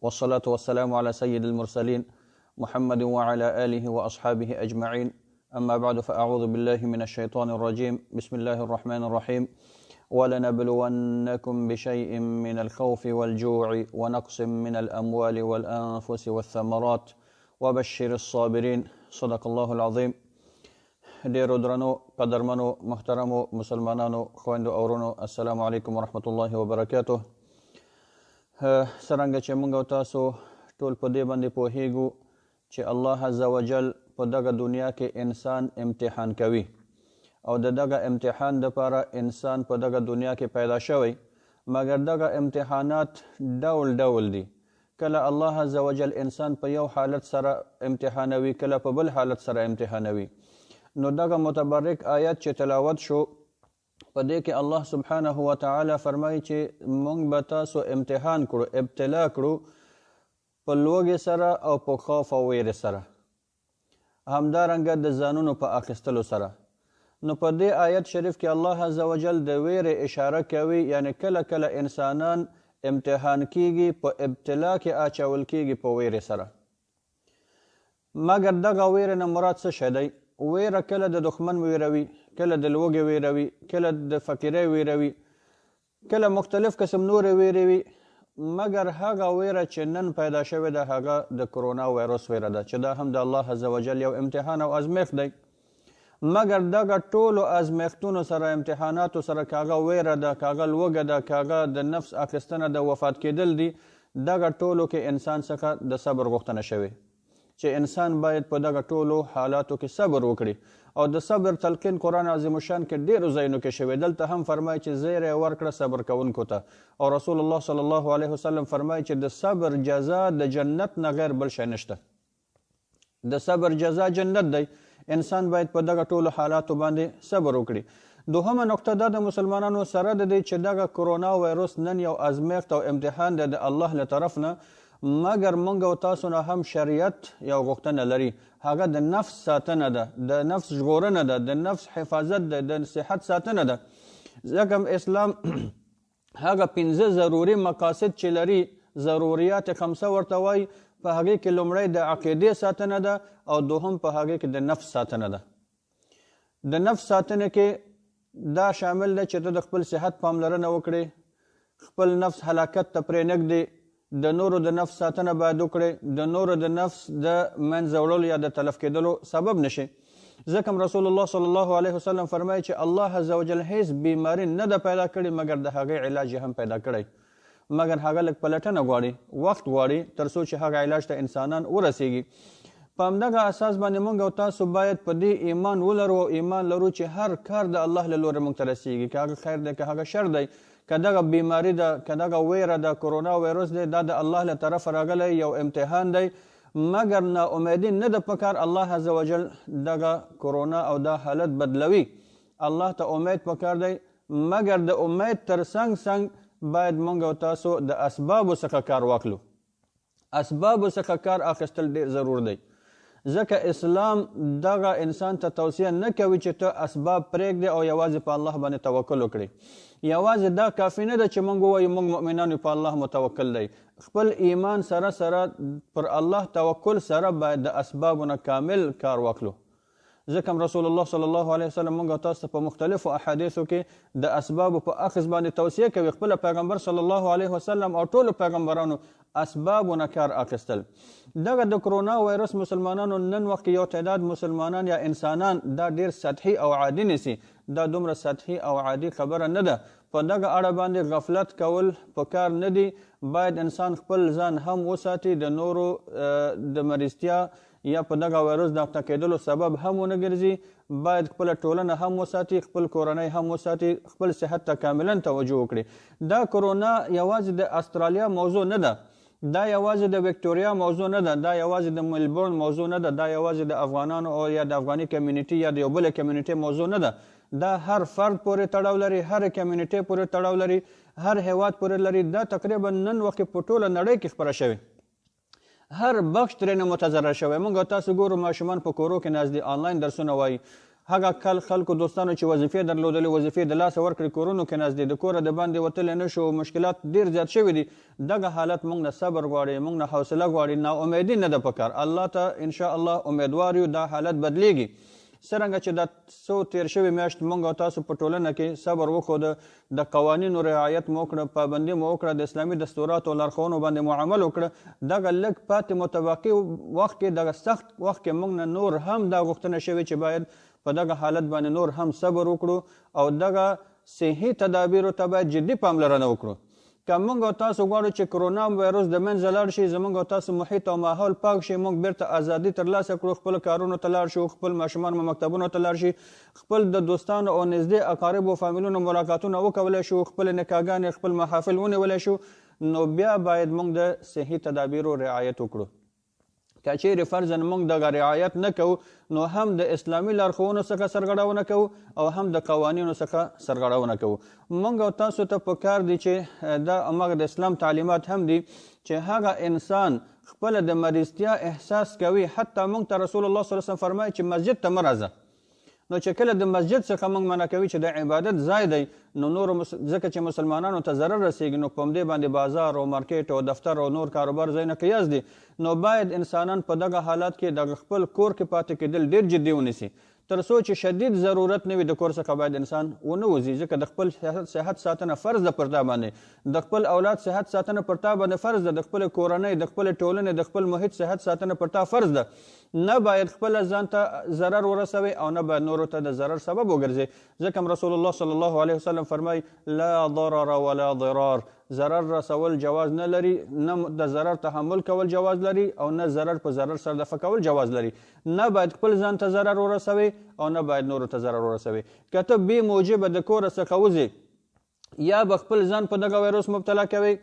والصلاة والسلام على سيد المرسلين محمد وعلى آله وأصحابه أجمعين. أما بعد، فأعوذ بالله من الشيطان الرجيم. بسم الله الرحمن الرحيم. ولنبلونكم بشيء من الخوف والجوع ونقص من الأموال والأنفس والثمرات وبشر الصابرين. صدق الله العظيم. ډیرو درنو، قدرمنو، محترمو مسلمانانو، خویندو او وروڼو، السلام علیکم ورحمت الله وبرکاته. څرنګه چې موږ او تاسو ټول په دې باندې پوهیږو چې الله عز وجل په دغه دنیا کې انسان امتحان کوي او د دغه امتحان دپاره انسان په دغه دنیا کې پیدا شوی، مګر دغه امتحانات ډول ډول دي. کله الله عز وجل انسان په یو حالت سره امتحانوي، کله په بل حالت سره امتحانوي. نو دغه متبرک آیت چې تلاوت شو، په دې کې الله سبحانه وتعالی فرمایي چې مونږ به تاسو امتحان کړو، ابتلا کړو په لوږې سره او په خوف او ویرې سره، همدارنګه د ځانونو په اخیستلو سره. نو په دې آیت شریف کې الله عز وجل د ویرې اشاره کوي، یعنی کله کله انسانان امتحان کیږي، په ابتلا کې اچول کیږي په ویرې سره. مګر دغه ویرې نه مراد څه شی دی؟ ویره کله د دښمن ویره وي، کله د لوږې ویره وي، کله د فقیرۍ ویره وي، کله مختلف قسم نورې ویرې وي. مګر هغه ویره چې نن پیدا شوې ده، هغه د کرونا وایرس ویره ده، چې دا هم د الله عز وجل یو امتحان او ازمیښت دی. مګر دغه ټولو ازمیښتونو سره، امتحاناتو سره، که هغه ویره ده، که هغه لوږه ده، که هغه د نفس اخیستنه ده، وفات کېدل دي، دغه ټولو کې انسان څخه د صبر غوښتنه شوې چې انسان باید په دغه ټولو حالاتو کې صبر وکړي. او د صبر تلقین قرآن عظیم الشان کې ډیرو ځایونو کې شوی. دلته هم فرمایي چې زیری ورکړه صبر کوونکو ته، او رسول الله صلی الله علیه وسلم فرمایي چې د صبر جزا د جنت نه غیر بل شی نشته. د صبر جزا جنت دی. انسان باید په دغه ټولو حالاتو باندې صبر وکړي. دوهمه نقطه دا د مسلمانانو سره د دی چې دغه کرونا وایرس نن یو ازمیښت او امتحان دی د الله له طرف نه، مګر مونږ او تاسو نه هم شریعت یو غوښتنه لري، هغه د نفس ساتنه ده، د نفس ژغورنه ده، د نفس حفاظت ده، د صحت ساتنه ده. ځکه اسلام هغه 5 ضروري مقاصد چې لري، ضروریات خمسه ورته وایي، په هغې کې لومړی د عقیدې ساتنه ده او دوهم په هغې کې د نفس ساتنه ده. د نفس ساتنه کې دا شامل ده چې ته د خپل صحت پاملرنه وکړې، خپل نفس هلاکت ته پرې نه ږدې، د نورو د نفس ساتنه باید وکړې، د نورو د نفس د منځه وړلو یا د تلف کېدلو سبب نشي. ځکه رسول الله صلی الله علیه وسلم فرمایي چې الله عز وجل هیڅ بیماری نه ده پیدا کړې مګر د هغې علاج یې هم پیدا کړی، مګر هغه لږ پلټنه غواړي، وخت غواړي تر څو چې هغه علاج ته انسانان ورسیږي. په همدغه اساس باندې موږ او تاسو باید په دې ایمان ولرو او ایمان لرو چې هر کار د الله له لورې موږ ته رسیږي، که هغه خیر دی که هغه شر دی، که دغه بیماری ده که دغه ویره ده، کرونا وایرس دی، دا د الله له طرفه راغلی یو امتحان دی. مګر نا امیدي نه ده پکار. الله عز وجل دغه کرونا او دا حالت بدلوي، الله ته امید پکار دی. مګر د امید تر څنګ څنګ باید موږ او تاسو د اسبابو څخه کار واخلو. اسبابو څخه کار اخیستل ډېر ضرور دی، ځکه اسلام دغه انسان ته توصیه نه کوي چې ته اسباب پرېږدې او یوازې په الله باندې توکل وکړې. یوازې دا کافي نه ده چې موږ ووایو موږ مؤمنان یو، په الله متوکل دی. خپل ایمان سره سره پر الله توکل سره باید د اسبابو نه کامل کار واخلو. ځکه رسول الله صلی الله علیه وسلم موږ تاسو ته په مختلفو احادیثو کې د اسبابو په اخذ باندې توصیه کوي. خپل پیغمبر صلی الله علیه وسلم او ټولو پیغمبرانو اسبابو نه کار اخیستل. دغه د کرونا وایرس مسلمانانو نن وخت کې یو تعداد مسلمانان یا انسانان دا ډیر سطحي او عادي نیسي. دا دومره سطحي او عادي خبره نه ده. په دغه اړه باندې غفلت کول پکار نه دی. باید انسان خپل ځان هم وساتي، د نورو د مریضتیا یا په دغه وایرس د اخته کېدلو سبب هم ونه ګرځي. باید خپله ټولنه هم وساتي، خپل کورنۍ هم وساتي، خپل صحت ته کاملا توجه وکړي. دا کرونا یوازې د استرالیا موضوع نه ده، دا یوازې د وکټوریا موضوع نه ده، دا یوازې د ملبورن موضوع نه ده، دا یوازې د افغانانو او یا د افغاني کمیونټي یا د یو بل کمیونټي موضوع نه ده. دا هر فرد پورې تړاو لري، هر کمیونټي پورې تړاو لري، هر هیواد پورې لري. دا تقریبا نن وخت کې په ټوله نړۍ کې خپره شوې، هر بخش ترېنه متضرر شوی. موږ تاسو ګورو ماشومان په کورو کې ناست دي، آنلاین درسونه وایي، هغه کل خلکو دوستانو چې وظیفې درلودلې، وظیفې د لاسه ورکړې، کورونو کې ناست دي، د کوره د باندې وتلی نه شو، مشکلات ډیر زیات شوي دي. دغه حالت موږ نه صبر غواړي، موږ نه حوصله غواړي، نا امیدي نه ده پکار. الله ته ان شاء الله امیدوار یو، دا حالت بدلیږي. څرنګه چې دا څو تیر شوي میاشت موږ او تاسو په ټولنه کې صبر وښوده، د قوانینو رعایت مو وکړه، پابندي مو وکړه، د اسلامي دستوراتو او لارښوونو باندې مو عمل وکړه، دغه لږ پاتې متباقي وخت کې، دغه سخت وخت کې موږ نه نور هم دا غوښتنه شوې چې باید په دغه حالت باندې نور هم صبر وکړو او دغه صحي تدابیرو ته باید جدي پاملرنه وکړو. که موږ او تاسو غواړو چې کرونا ویروس د منځه لاړ شي، زموږ او تاسو محیط او ماحول پاک شي، موږ بیرته ازادي ترلاسه کړو، خپل کارونو ته لاړ شو، خپل ماشومان مو مکتبونو ته لاړ شي، خپل د دوستانو او نږدې اقاربو فامیلونو ملاقاتونه وکولای شو، خپل نکاحګانې، خپل محافل ونیولای شو، نو بیا باید موږ د صحي تدابیرو رعایت وکړو. که چیرې فرضاً موږ دغه رعایت نه کوو، نو هم د اسلامي لارښوونو څخه سرغړونه کوو او هم د قوانینو څخه سرغړونه کوو. موږ او تاسو ته پکار دي چې دا هماغه د اسلام تعلیمات هم دي چې هغه انسان خپله د مریضتیا احساس کوي، حتی موږ ته رسول الله صلی الله علیه وسلم فرمایي چې مسجد ته مه راځه. نو چې کله د مسجد څخه موږ منع کوي چې د عبادت ځای دی، نو نور ځکه چې مسلمانانو ته ضرر رسیږي، نو په همدې باندې بازار او مارکیټ او دفتر او نور کاروبار ځایونه قیاس دي. نو باید انسانان په دغه حالت کې دغه خپل کور کې پاتې کېدل ډېر جدي ونیسي، تر څو چې شدید ضرورت نه وي د کور څخه باید انسان ونه وځي، ځکه د خپل صحت ساتنه فرض ده پر تا باندې، د خپل اولاد صحت ساتنه پر تا باندې فرض ده، د خپل کورنۍ، د خپل ټولنې، د خپل محیط صحت ساتنه پر تا فرض ده. نه باید خپل ځان ته ضرر ورسوي او نه باید نورو ته د ضرر سبب وګرځي. ځکه رسول الله صلی الله علیه وسلم فرمایي لا ضرر ولا ضرار، ضرر رسول جواز نه لري، نه د ضرر تحمل کول جواز لري او نه ضرر په ضرر سره دفع کول جواز لري. نه باید خپل ځان ته ضرر ورسوي او نه باید نورو ته ضرر ورسوي. که ته بې موجبه د کوره څخه وځې، یا به خپل ځان په دغه ویروس مبتلا کوي،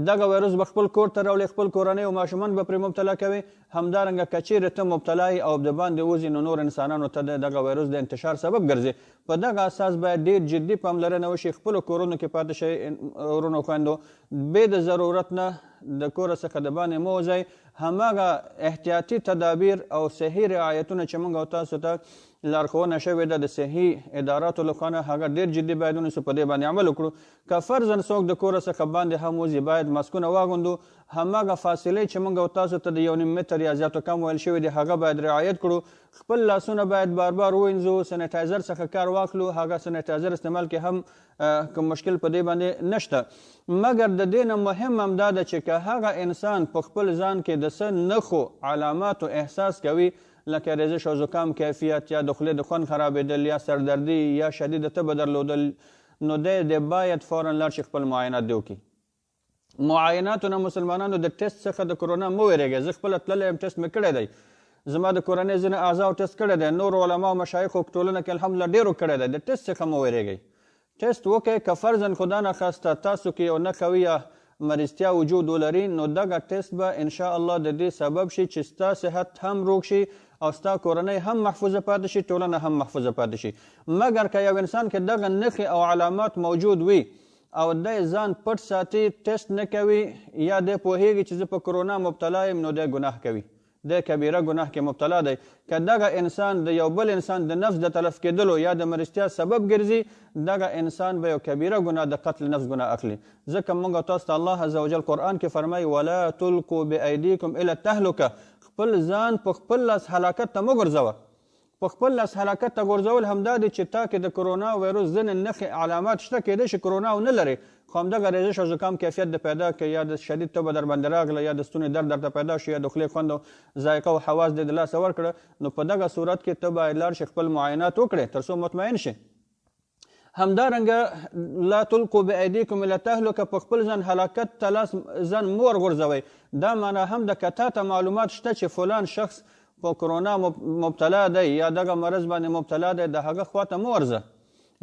دغه ویروس به خپل کور ته راولي، خپل کورنۍ او ماشومان به پرې مبتلا کوي. همدارنګه که چیرې ته مبتلا یې او د باندې وځې، نو نور انسانانو ته د دغه ویروس د انتشار سبب ګرځي. په دغه اساس باید ډېر جدي پاملرنه وشي، خپلو کورونو کې پاتې شئ ورونو خویندو، بې د ضرورت نه د کوره څخه د باندې مه وځئ. هماغه احتیاطي تدابیر او صحي رعایتونه چې موږ او تاسو ته لارښوونه شوې ده د صحي اداراتو لخوا نه، هغه ډېر جدي باید ونیسو، په دې باندې عمل وکړو. که فرضاً څوک د کوره څخه باندې هم وځي، باید ماسکونه واغوندو. هماغه فاصلې چې موږ او تاسو ته د یو نیم متر یا زیاتو کم ویل شوي دي، هغه باید رعایت کړو. خپل لاسونه باید بار بار ووینځو، سینیټایزر څخه کار واخلو. هغه سینیټایزر استعمال کې هم کوم مشکل په دې باندې نشته. مګر د دې نه مهم هم دا ده چې که هغه انسان په خپل ځان کې د څه نښو علاماتو احساس کوي، لکه ریزش او زکام کیفیت، یا د خولې د خوند خرابېدل، یا سردردي، یا شدیده تبه درلودل، نو دی دی باید فوراً لاړ شي خپل معاینات دی وکړي. معایناتو نه مسلمانانو د ټیسټ څخه د کرونا مه وېرېږئ. زه خپله تللی یم، ټیسټ مې کړی دی، زما د کورنۍ ځینې اعضاو ټیسټ کړی دی، نورو علماو مشایخو ټولنه کې الحمدلله ډېرو کړی دی. د ټیسټ څخه مه وېرېږئ، ټیسټ وکړئ. که فرضاً خدا نخواسته تاسو کې یو نښه وي یا مریضتیا وجود ولري، نو دغه ټیسټ به ان شاء الله د دې سبب شي چې ستا صحت هم روغ شي او ستا کورنۍ هم محفوظه پاتې شي، ټولنه هم محفوظه پاتې شي. مګر که یو انسان کې دغه نښې او علامات موجود وي او دی ځان پټ ساتي، ټیسټ نه کوي، یا دی پوهیږي چې زه په کرونا مبتلا یم، نو دی ګناه کوي، دی کبیره ګناه کې مبتلا دی. که دغه انسان د یو بل انسان د نفس د تلف کېدلو یا د مرستیا سبب ګرځي، دغه انسان به یو کبیره ګناه د قتل نفس ګناه اخلي. ځکه موږ تاسو ته الله عز وجل قرآن کې فرمایي ولا تلقوا بأیدیکم الی التهلکه، خپل ځان په خپل لاس هلاکت ته مه غورځوه. په خپل لاس هلاکت ته غورځول همدا دی چې تا کې د کرونا ویروس ځینې نښې علامات شته، کېدای شي کرونا ونه لرې، خو همدغه ریزش او زکام کیفیت د پیدا کړي، یا د شدید تبه در باندې راغله، یا د ستوني درد درته پیدا شو، یا د خولې خوند او ذایقه او حواس دې د لاسه ورکړه، نو په دغه صورت کې ته باید لاړ شې خپل معاینات وکړې تر څو مطمئن شې. همدارنګه لا تلقوا بأیدیکم الی التهلکه، په خپل ځان هلاکت ته لاس ځان مه ورغورځوئ. دا معنا هم ده که تا ته معلومات شته چې فلان شخص په کرونا مبتلا دی یا دغه مرض باندې مبتلا دی، د هغه خواته مه ورځه،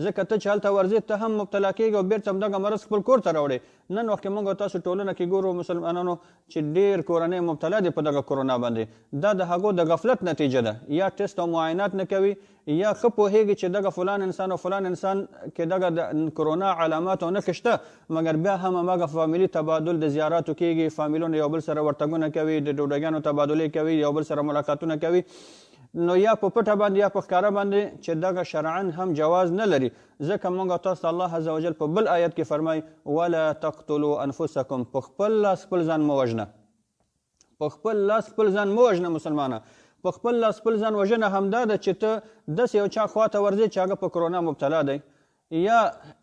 ځکه ته چې هلته ورځې ته هم مبتلا کېږې او بېرته هم دغه مرض خپل کور ته راوړې. نن وخت کې موږ تاسو ټولنه کې ګورو مسلمانانو چې ډېر کورنۍ مبتلا دي په دغه کرونا باندې، دا د هغو د غفلت نتیجه ده، یا ټیسټ او معاینات نه کوي، یا ښه پوهېږي چې دغه فلان انسان او فلان انسان کې دغه د کرونا علامات او نښې شته، مګر بیا هم هماغه فامیلي تبادل د زیاراتو کېږي، فامیلونه یو بل سره ورتګونه کوي، د ډوډګانو تبادلې کوي، یو بل سره ملاقاتونه کوي. نو یا په پټه باندې یا په ښکاره باندې، چې دغه شرعا هم جواز نه لري، ځکه مونږ تاسو ته الله عز وجل په بل آیت کې فرمایي ولا تقتلوا انفسکم، په خپل لاس خپل ځان مه وژنه، په خپل لاس خپل ځان مه وژنه. مسلمانه، په خپل لاس خپل ځان وژنه همدا ده چې ته داسې یو چا خواته ورځې چې هغه په کرونا مبتلا دی، یا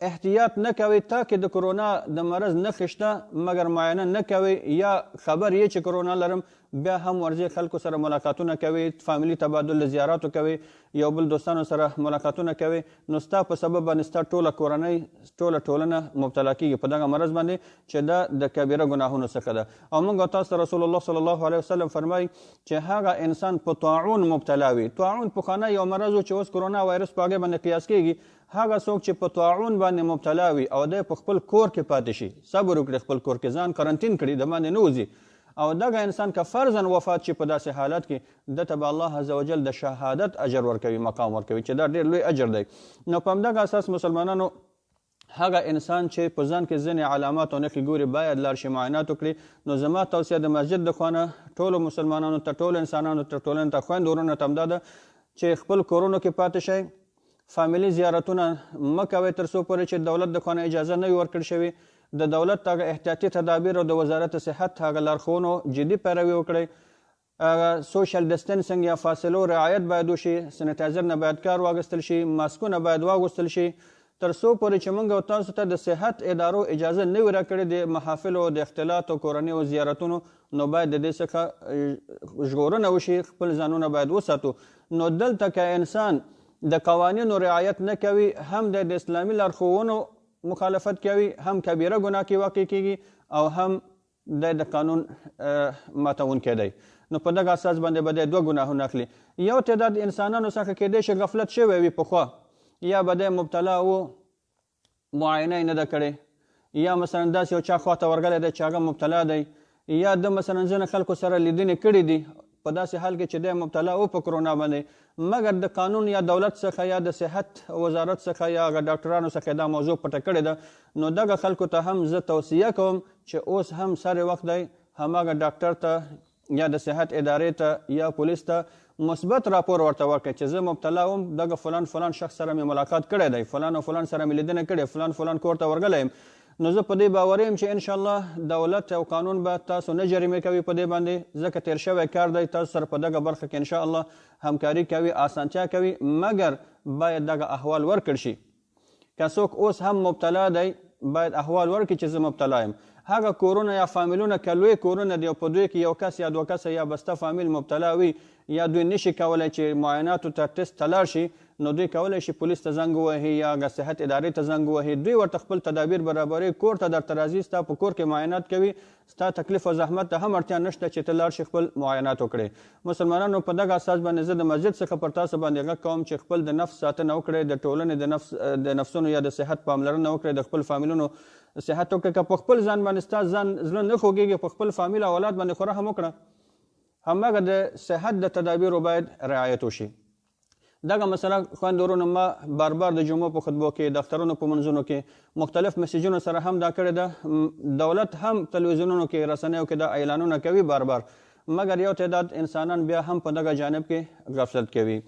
احتیاط نه کوي، تا کې د کرونا د مرض نښې شته مګر معاینه نه کوي، یا خبر یې چې کرونا لرم بیا هم ورځې خلکو سره ملاقاتونه کوي، فامیلي تبادل زیاراتو کوي، یو بل دوستانو سره ملاقاتونه کوي، نو ستا په سبب باندې ستا ټوله کورنۍ، ټوله ټولنه مبتلا کیږي په دغه مرض باندې چې دا د کبیره ګناهونو څخه ده. او موږ تاسو ته رسول الله صلی الله علیه وسلم فرمایي چې هغه انسان په طاعون مبتلا وي، طاعون پخوانی یو مرض و چې اوس کرونا وایرس په هغې باندې قیاس کیږي، هغه څوک چې په طاعون باندې مبتلا وي او دی په خپل کور کې پاتې شي، صبر وکړي، خپل کور کې ځان قرنطین کړي، د باندې نه وځي، او دغه انسان که فرضاً وفات شي په داسې حالت کې، ده ته به الله عز وجل د شهادت اجر ورکوي، مقام ورکوي، چې دا ډېر لوی اجر دی. نو په همدغه اساس مسلمانانو، هغه انسان چې په ځان کې ځینې علامات او نښې ګوري باید لاړ شي معاینات وکړي. نو زما توصیه د مسجد د خوا نه ټولو مسلمانانو ته، ټولو انسانانو ته، ټولنې ته، خویندو وروڼو ته همدا ده چې خپل کورونو کې پاتې شئ، فامیلي زیارتونه مه کوئ تر څو پورې چې دولت د خوا نه اجازه نه وي ورکړل شوې، د دولت هغه احتیاطي تدابیر او د وزارت صحت هغه لارښوونو جدي پیروي وکړئ، هغه social distancing یا فاصلو رعایت باید وشي، سینیټایزر نه باید کار واخیستل شي، ماسکونه باید واغوستل شي، تر څو پورې چې موږ او تاسو ته د صحت ادارو اجازه نه وي راکړې د محافلو، د اختلاط او کورنیو زیارتونو، نو باید د دې څخه ژغورنه وشي، خپل ځانونه باید وساتو. نو دلته که انسان د قوانینو رعایت نه کوي، هم د اسلامي لارښوونو مخالفت کوي، هم کبیره ګناه کې واقع کیږي، او هم د قانون ماتونکی دی. نو په دغه اساس باندې به دی دوه ګناهونه اخلي. یو تعداد انسانانو څخه کېدای شي غفلت شوی وي پخوا، یا به دی مبتلا و معاینه یې نه ده کړې، یا مثلا داسې یو چا خواته ورغلی دی چې هغه مبتلا دی، یا ده مثلا ځینې خلکو سره لیدنې کړې دي په داسې حال کې چې دی مبتلا و په کرونا باندې، مګر د قانون یا دولت څخه یا د صحت وزارت څخه یا هغه ډاکټرانو څخه دا موضوع پټه کړې ده. نو دغه خلکو ته هم زه توصیه کوم چې اوس هم سر وخت دی هماغه ډاکټر ته یا د صحت ادارې ته یا پولیس ته مثبت راپور ورته ورکړئ چې زه مبتلا وم، دغه فلان فلان شخص سره مې ملاقات کړی دی، فلان او فلان سره مې لیدنه کړې، فلان فلان کور ته ورغلی یم. نو زه په دې باوري یم چې انشاءالله دولت او قانون به تاسو نه جریمه کوي په دې باندې، ځکه تیر شوی کار دی، تاسو سره په دغه برخه کې انشاءالله همکاري کوي، اسانتیا کوي، مګر باید دغه احوال ورکړ شي. که څوک اوس هم مبتلا دی باید احوال ورکړي چې زه مبتلا یم. هغه کورونه یا فامیلونه که لوی کورونه دي او په دوی کې یو کس یا دوه کسه یا بسته فامیل مبتلا وي، یا دوی نشي کولی چې معایناتو ته ټسټ ته لاړ شي، نو دوی کولی شي پولیس ته زنګ ووهي یا هغه صحت ادارې ته زنګ ووهي، دوی ورته خپل تدابیر برابروي، کور ته درته راځي، ستا په کور کې معاینات کوي، ستا تکلیف او زحمت ته هم اړتیا نشته چې ته لاړ شي خپل معاینات وکړې. مسلمانانو، په دغه اساس باندې زه د مسجد څخه پر تاسو باندې غږ کوم چې خپل د نفس ساتنه وکړئ، د ټولنې د نفس د نفسونو یا د صحت پاملرنه وکړئ، د خپل فامیلونو صحت وکړئ. که په خپل ځان باندې ستا ځان زړه نه خوږېږي، په خپل فامیل او اولاد باندې خو رحم وکړه. هماغه د صحت د تدابیرو باید رعایت وشي. دغه مسله خویندو ورونو ما بار بار د جمعو په خطبو کې، د اخترونو په منځونو کې مختلف مسیجونو سره هم دا کړې ده. دولت هم تلویزیونونو کې، رسنیو کې دا اعلانونه کوي بار بار، مګر یو تعداد انسانان بیا هم په دغه جانب کې غفلت کوي.